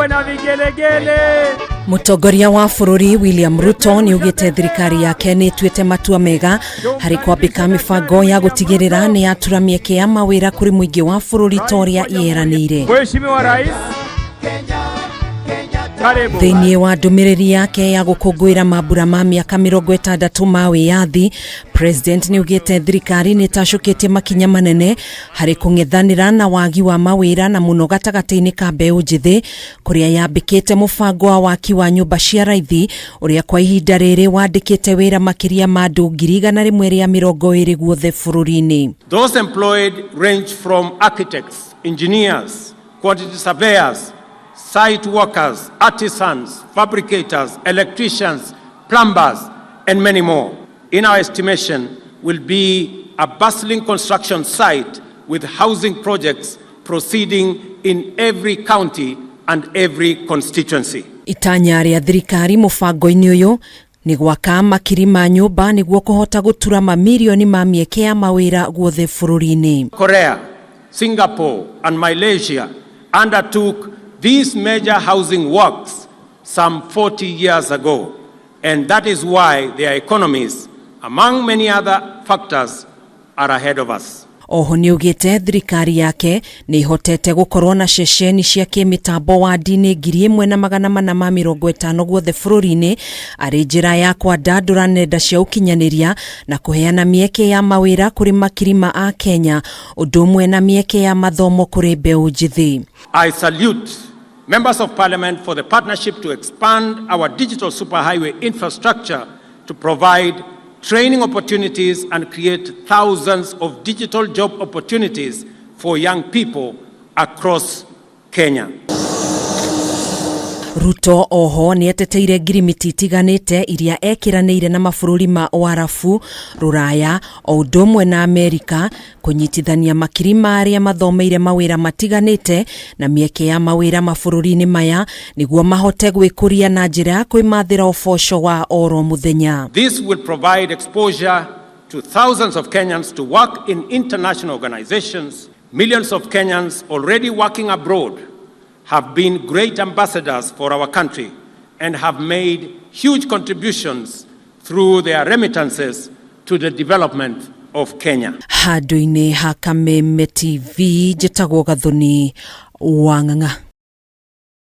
Na vigelegele. Mũtongoria wa bũrũri William Ruto nĩ augĩte thirikari yake nĩ ĩtuĩte matua mega harĩ kwambĩka mĩbango ya gũtigĩrĩra nĩ yatura mĩeke ya mawĩra kũrĩ mũingĩ wa bũrũri ta ũrĩa yeranĩire. Mheshimiwa Rais, karibu. Thĩinĩ wa ndũmĩrĩri yake ya gũkũngũĩra mambura ma mĩaka 60 ma wĩyathi, President nĩ augĩte thirikari nĩ ĩtacũkĩtie makinya manene harĩ kũng'ethanĩra na wagi wa mawĩra na mũno gatagatĩ-inĩ ka mbeũ njĩthĩ, kũrĩa yambĩkĩte mũbango wa waki wa nyũmba cia raithi ũrĩa kwa ihinda rĩrĩ wandĩkĩte wĩra makĩria ma andũ 120,000 guothe bũrũri-inĩ. Those employed range from architects, engineers, quantity surveyors, site workers, artisans, fabricators, electricians, plumbers, and many more. In our estimation, will be a bustling construction site with housing projects proceeding in every county and every constituency. Itanya rĩa thirikari mũbango-inĩ ũyũ nĩ gwaka makiri ma nyũmba nĩguo kũhota gũtura mamirioni ma mĩeke ya mawĩra guothe bũrũri-inĩ. Korea, Singapore, and Malaysia undertook these major housing works some 40 years ago, and that is why their economies, among many other factors, are ahead of us. Oho nĩ augĩte thirikari yake nĩ ihotete gũkorwo na ceceni cia kĩmĩtambo wandi-inĩ 1450 guothe bũrũri-inĩ arĩ njĩra ya kwandandũra nenda cia ũkinyanĩria na kũheana mĩeke ya mawĩra kũrĩ makiri ma a Kenya, ũndũ ũmwe na mĩeke ya mathomo kũrĩ mbeũ njĩthĩ. I salute members of parliament for the partnership to expand our digital superhighway infrastructure to provide training opportunities and create thousands of digital job opportunities for young people across Kenya. Ruto oho nĩ eteteire ngirimiti itiganĩte iria ekĩranĩire na mabũrũri ma Ũarabu, Rũraya o ũndũ ũmwe na Amerika kũnyitithania makiri ma arĩa mathomeire mawĩra matiganĩte na mĩeke ya mawĩra mabũrũri-inĩ maya nĩguo mahote gwĩkũria na njĩra ya kwĩmathĩra ũboco wa oro mũthenya. This will provide exposure to thousands of Kenyans to work in international organizations. Millions of Kenyans already working abroad have been great ambassadors for our country and have made huge contributions through their remittances to the development of Kenya. Handũ-inĩ ha Kameme TV, njĩtagwo Gathoni wa Ng'ang'a.